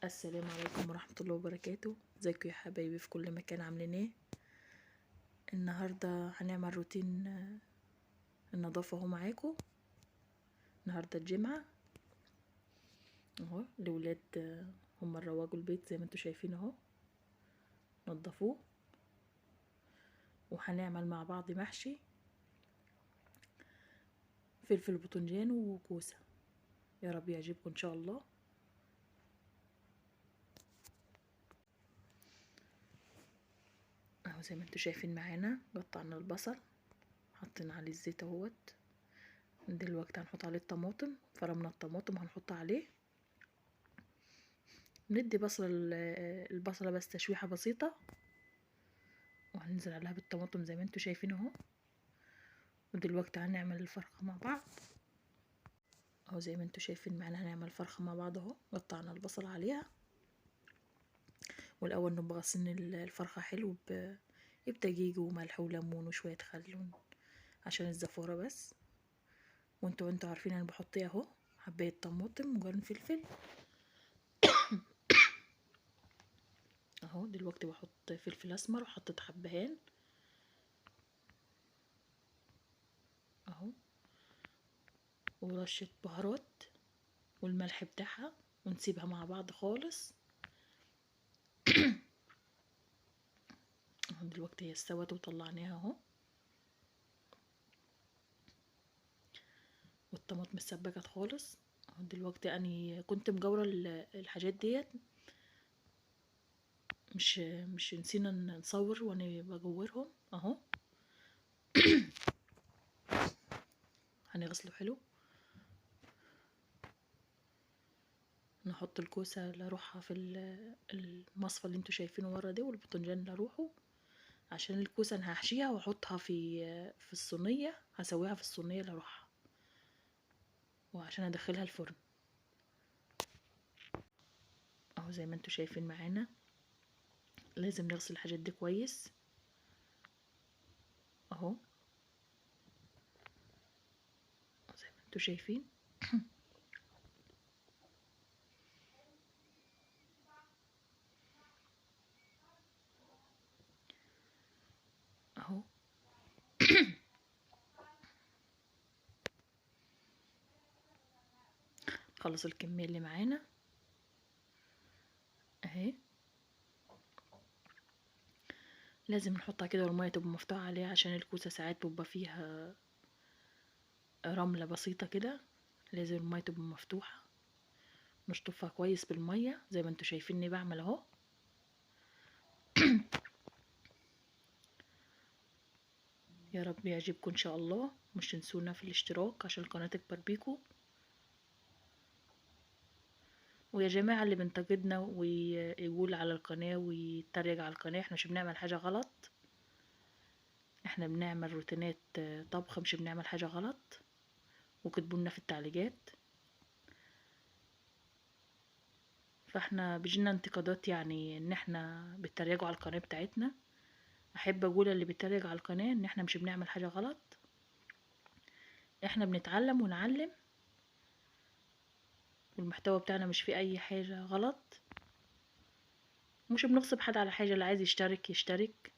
السلام عليكم ورحمة الله وبركاته. ازيكم يا حبايبي في كل مكان، عاملين ايه؟ النهاردة هنعمل روتين النظافة اهو معاكم. النهاردة الجمعة اهو، الولاد هم رواجوا البيت زي ما انتوا شايفين اهو، نضفوه، وهنعمل مع بعض محشي فلفل وباذنجان وكوسة. يا رب يعجبكم ان شاء الله. اهو زي ما انتوا شايفين معانا، قطعنا البصل، حطينا عليه الزيت اهوت. دلوقتي هنحط عليه الطماطم، فرمنا الطماطم هنحط عليه، ندي بصل البصله بس تشويحه بسيطة، وهننزل عليها بالطماطم زي ما انتوا شايفين اهو. ودلوقتي هنعمل الفرخه مع بعض اهو، زي ما انتوا شايفين معانا هنعمل فرخة مع بعض اهو. قطعنا البصل عليها، والاول نبقى غاسلين الفرخه حلو بدقيق وملح وليمون وشوية خل عشان الزفاره بس. وانتوا عارفين انا بحط ايه اهو، حبايه طماطم وقرن فلفل اهو. دلوقتي بحط فلفل اسمر وحطيت حبهان اهو، ورشه بهارات والملح بتاعها، ونسيبها مع بعض خالص. اهو دلوقتي هي استوت وطلعناها اهو، والطماطم اتسبكت خالص اهو. دلوقتي انا كنت مجوره الحاجات ديت، مش نسينا نصور وانا بجورهم اهو. هنغسله حلو، نحط الكوسه لروحها في المصفى اللي انتوا شايفينه ورا دي، والباذنجان لروحه، عشان الكوسه انا هحشيها واحطها في الصينية، هسويها في الصينية لروحها، وعشان ادخلها الفرن اهو. زي ما انتوا شايفين معانا لازم نغسل الحاجات دي كويس اهو، زي ما انتوا شايفين. اهو خلص الكمية اللي معانا اهي. لازم نحطها كده والمية تبقى مفتوحة عليها، عشان الكوسة ساعات بيبقى فيها رملة بسيطة كده، لازم المية تبقى مفتوحة، نشطفها كويس بالمية زي ما انتوا شايفيني بعمل اهو. يا رب يعجبكم ان شاء الله، مش تنسونا في الاشتراك عشان القناة تكبر بيكم. ويا جماعة اللي بنتقدنا ويقول على القناة ويتريق على القناة، احنا مش بنعمل حاجة غلط، احنا بنعمل روتينات طبخ، مش بنعمل حاجة غلط. وكتبولنا في التعليقات، فاحنا بيجينا انتقادات يعني ان احنا بيتريقوا على القناة بتاعتنا. احب اقول اللي بيتريق على القناة ان احنا مش بنعمل حاجة غلط، احنا بنتعلم ونعلم، والمحتوى بتاعنا مش فيه اي حاجة غلط، مش بنغصب حد على حاجة. اللي عايز يشترك يشترك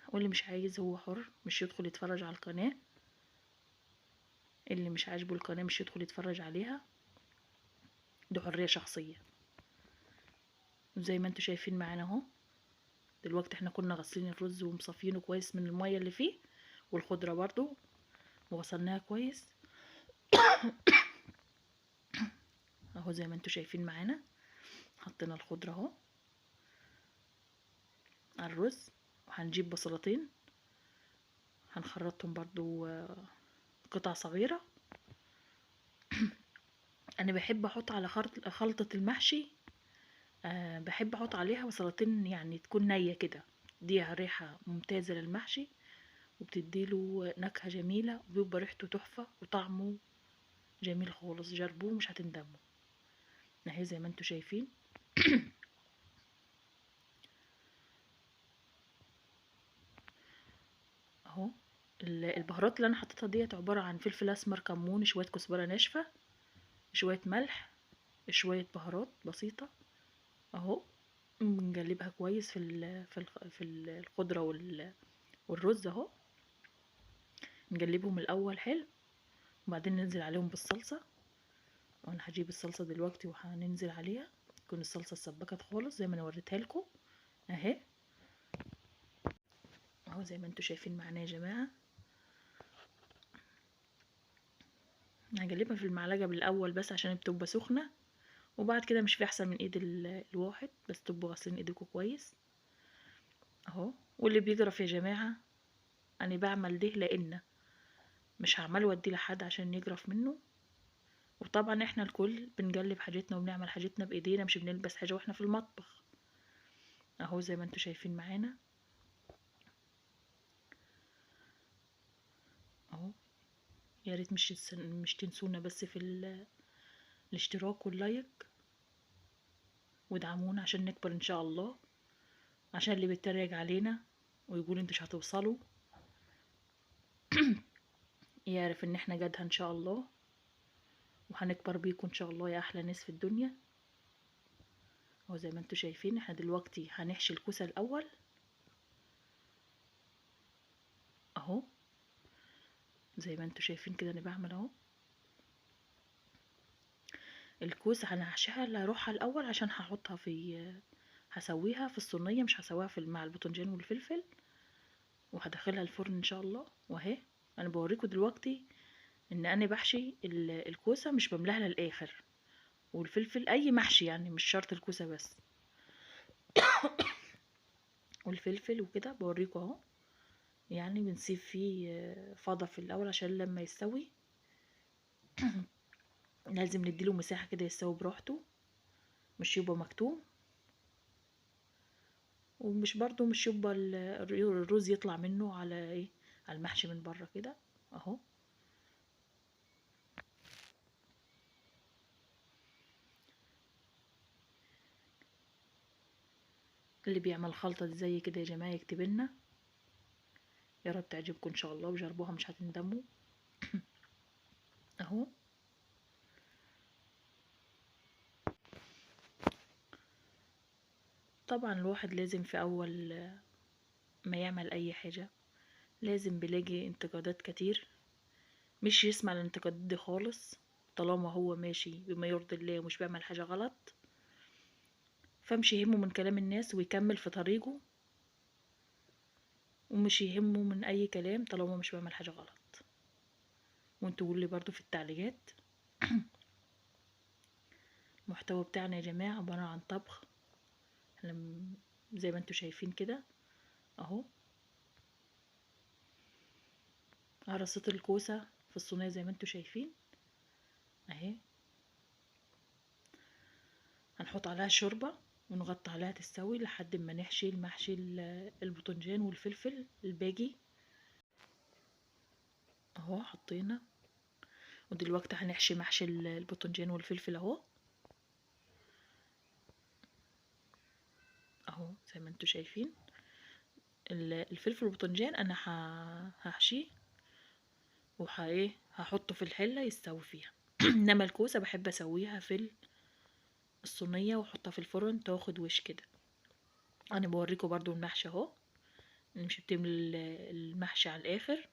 واللي مش عايز هو حر، مش يدخل يتفرج على القناة. اللي مش عاجبه القناة مش يدخل يتفرج عليها، دي حرية شخصية. وزي ما انتوا شايفين معانا اهو، دلوقتي احنا كنا غاسلين الرز ومصفينه كويس من المية اللي فيه، والخضرة برضو وغسلناها كويس اهو. زي ما انتوا شايفين معانا حطينا الخضرة اهو على الرز، وهنجيب بصلتين هنخرطهم برضو قطع صغيرة. انا بحب احط على خلطة المحشي، بحب احط عليها بصلتين يعني تكون نية كده، دي ريحة ممتازة للمحشي، وبتديله نكهة جميلة، وبيبقى ريحته تحفة وطعمه جميل خالص. جربوه مش هتندموا. اهي زي ما انتوا شايفين اهو. البهارات اللي انا حطيتها ديت عبارة عن فلفل اسمر، كمون، شوية كزبرة ناشفة، شوية ملح، شوية بهارات بسيطة اهو، بنقلبها كويس في الخضرة والرز اهو. نقلبهم الاول حلو، وبعدين ننزل عليهم بالصلصه. وانا هجيب الصلصه دلوقتي وهننزل عليها، تكون الصلصه اتسبكت خالص زي ما انا وريتها لكم اهي اهو، زي ما انتم شايفين معانا يا جماعة. هقلبها في المعلقة بالاول بس عشان بتبقى سخنة، وبعد كده مش في احسن من ايد الواحد، بس تبقوا غاسلين ايديكم كويس اهو. واللي بيجرف يا جماعة انا بعمل ده لان مش هعمله واديه لحد عشان يجرف منه. وطبعا احنا الكل بنقلب حاجتنا وبنعمل حاجتنا بايدينا، مش بنلبس حاجة واحنا في المطبخ اهو، زي ما انتم شايفين معانا اهو. يا ريت مش تنسونا بس في الاشتراك وال like، وادعمونا عشان نكبر ان شاء الله، عشان اللي بيتريق علينا ويقول انتوا مش هتوصلوا يعرف ان احنا جدها ان شاء الله، وهنكبر بيكم ان شاء الله يا احلى ناس في الدنيا. اهو زي ما انتوا شايفين احنا دلوقتي هنحشي الكوسه الاول اهو، زي ما انتوا شايفين كده انا بعمل اهو. الكوسه هنحشيها لروحها الاول عشان هحطها في، هسويها في الصينية، مش هسويها في مع الباذنجان والفلفل، وهدخلها الفرن ان شاء الله. واهي انا بوريكم دلوقتي ان انا بحشي الكوسه، مش بملاها للاخر، والفلفل اي محشي يعني مش شرط الكوسه بس والفلفل وكده بوريكم اهو. يعني بنسيب فيه فضة في الاول عشان لما يستوي لازم نديله مساحة كده يستوي براحته، مش يبقى مكتوم، ومش برضو مش يبقى الرز يطلع منه على ايه، على المحشي من بره كده اهو. اللي بيعمل خلطة دي زي كده يا جماعة يكتب لنا، يا رب تعجبكم ان شاء الله وجربوها مش هتندموا اهو. طبعا الواحد لازم في اول ما يعمل اي حاجة لازم بيلاقي انتقادات كتير، مش يسمع الانتقادات دي خالص طالما هو ماشي بما يرضي الله ومش بيعمل حاجة غلط، فمش يهمه من كلام الناس ويكمل في طريقه، ومش يهمه من اي كلام طالما مش بيعمل حاجة غلط. وانتوا قولوا لي برضو في التعليقات. المحتوى بتاعنا يا جماعة عبارة عن طبخ، احنا زي ما انتوا شايفين كده اهو. هرصت الكوسة في الصينية زي ما انتوا شايفين اهي، هنحط عليها الشوربة ونغطي عليها تستوي لحد ما نحشي المحشي الباذنجان والفلفل الباجي اهو. حطينا، ودلوقتي هنحشي محشي الباذنجان والفلفل اهو اهو زي ما انتوا شايفين. الفلفل والباذنجان انا هحشيه وح ايه هحطه في الحلة يستوي فيها انما الكوسه بحب اسويها في الصينية واحطها في الفرن تاخد وش كده. انا بوريكم برضو المحشي اهو، مش بتملي المحشي على الاخر،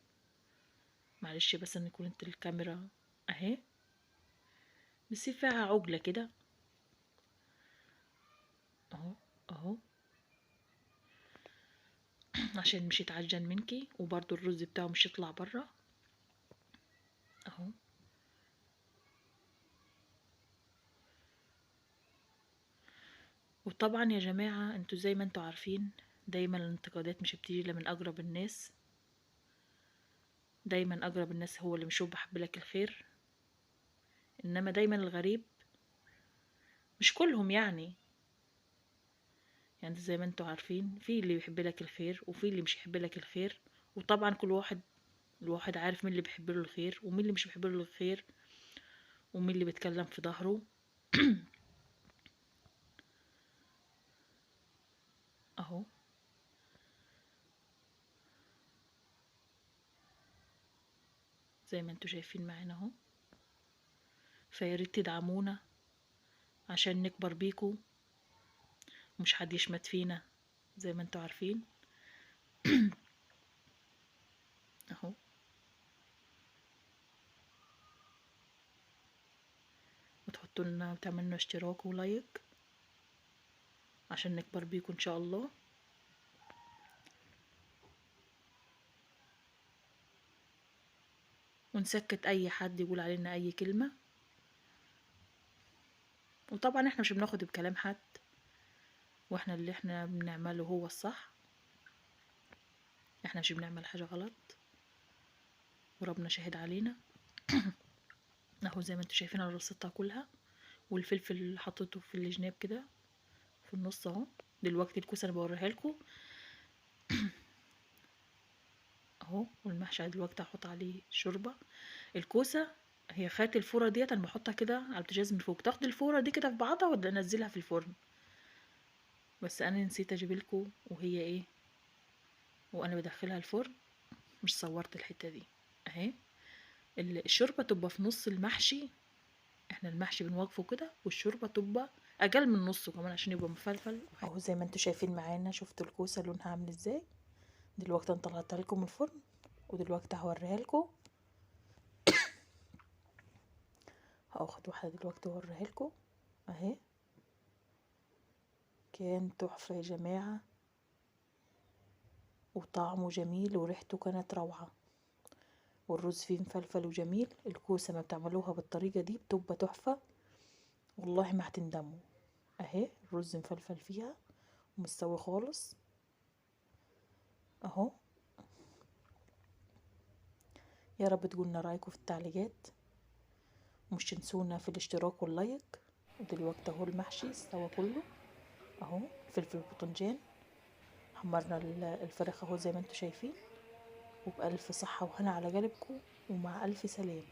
معلش بس ان كنت الكاميرا اهي، بسيب فيها عجله كده اهو اهو عشان مش يتعجن منكي، وبرضو الرز بتاعه مش يطلع بره اهو. وطبعا يا جماعة انتوا زي ما انتوا عارفين دايما الانتقادات مش بتيجي الا من اقرب الناس، دايما اقرب الناس هو اللي مش بيحب لك الخير، انما دايما الغريب مش كلهم يعني زي ما انتوا عارفين في اللي بيحب لك الخير وفي اللي مش يحب لك الخير. وطبعا كل واحد الواحد عارف مين اللي بيحب له الخير ومين اللي مش بيحب له الخير ومين اللي بيتكلم في ظهره اهو. زي ما انتوا شايفين معانا اهو. فياريت تدعمونا عشان نكبر بيكو ومش حد يشمت فينا زي ما انتوا عارفين. اهو وتحطوا لنا وتعملنا اشتراك ولايك عشان نكبر بيكو ان شاء الله. ونسكت اي حد يقول علينا اي كلمة، وطبعا احنا مش بناخد بكلام حد، واحنا اللي احنا بنعمله هو الصح، احنا مش بنعمل حاجة غلط وربنا شاهد علينا. اهو زي ما انتوا شايفين انا رصيتها كلها، والفلفل اللي حطيته في الجناب كده في النص اهو. دلوقتي الكوسه انا بوريها لكم اهو، والمحشي دلوقتي هحط عليه شوربة. الكوسه هي خدت الفوره ديت، انا بحطها كده على البوتاجاز من فوق، تاخد الفوره دي كده في بعضها وانزلها في الفرن، بس انا نسيت اجيب لكم وهي ايه وانا بدخلها الفرن، مش صورت الحتة دي اهي. الشوربة تبقى في نص المحشي، احنا المحشي بنوقفه كده والشوربه تبقى اقل من نصه كمان عشان يبقى مفلفل اهو. زي ما انتوا شايفين معانا، شفتوا الكوسه لونها عامل ازاي. دلوقتي انا طلعتها لكم من الفرن، ودلوقتي هوريها لكم. هاخد واحدة دلوقتي واوريها لكم اهي. كان تحفة يا جماعة، وطعمه جميل وريحته كانت روعه، والرز فيه مفلفل وجميل. الكوسه ما بتعملوها بالطريقة دي بتبقى تحفة والله ما هتندموا. اهي الرز مفلفل فيها ومستوي خالص اهو. يا رب تقولنا رايكم في التعليقات، ومش تنسونا في الاشتراك واللايك. ودلوقتي اهو المحشي استوى كله اهو، فلفل وباذنجان، حمرنا الفراخ اهو زي ما انتم شايفين. وبألف صحة وهنا على قلبكم، ومع ألف سلامة.